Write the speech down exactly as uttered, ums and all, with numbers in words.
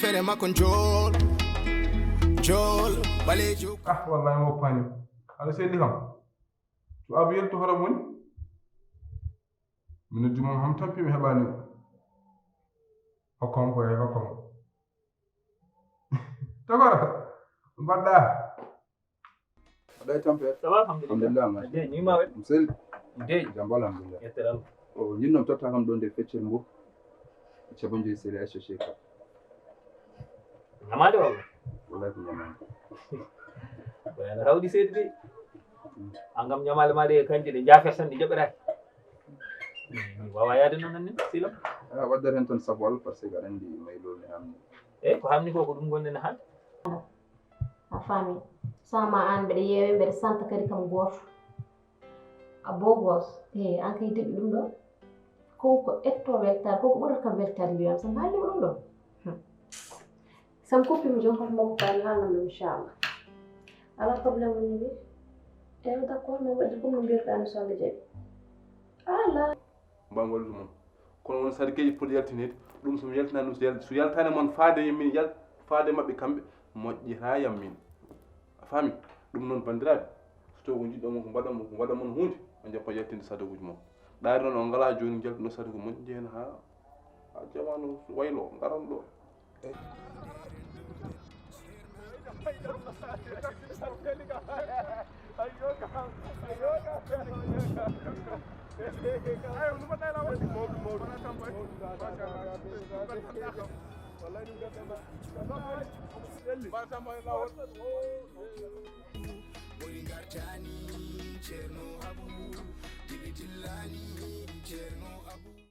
Fere makko njool, njool, ɓaleejo. Ah, wallahi mo paani. Aɗa selli kam. To abu yeltu hoto moni. Mi noddi mo ham tampi mi heɓani. Hokkom ko e hokkom. Togoro. Mbaɗɗa. Aɗa e tampere? Ça va, alhamdulillah. Alhamdulillah, ma. Ade, ni ma wet? Msel. Ade. Jam, alhamdulillah. Yettere Allah. O, ñin noon totta kam ɗon de feccere mbo. Cabo joyi seli associé ka. Ñamaade walla? Wallahi ko ñamaade. Wayno rawdi seedi de. An kam ñamaale ma de kanje de jafet tan ɗi joɓeraaki. Mi wawa yaade noon anni, Sila. Ah, waddata hen tan sabu Allah, parce que aɗa anndi maylol ne hamni. Eyi, ko hamni ko, ko ɗum gonɗen haalde. A faami? Sama an mbeɗa yeewe, mbeɗa santa kadi kam gooto. A beau gosse. Eyi, an kay deƴƴi ɗum ɗo. Ko ko etto weltaare, ko ko ɓurata kam weltaare mbiyam, so haalni ɗum ɗo. Hmm. So mi kuppii mo jooni, hoto makko kaari haalnam ɗum, inchallah. Alaa problème, woni mbi. Eyi, d'accord, min waɗi comme no mbiyruɗaa ni, so Allah jaɓi. Alaa. Mbaam wallude mon. Kono won sargeeji poti yaltineede, ɗum so mi yaltinaani ɗum, so yal-, so yaltaani mon faade e min, yal-, faade maɓɓe kamɓe, moƴƴataa yam min. A faami? Ɗum noon, banndiraaɓe, so tawi ko njiɗɗon mon, ko mbaɗan mon, ko mbaɗan mon huunde, on njappa yaltinde sadakuuji mon. Ɗaari noon, on ngalaa jooni, njaltuno sadakuuji mon, njehen haa, haa jamaanu waylo, ngaron ɗo. Boli ngartani Ceerno Habu, Dili Dillani.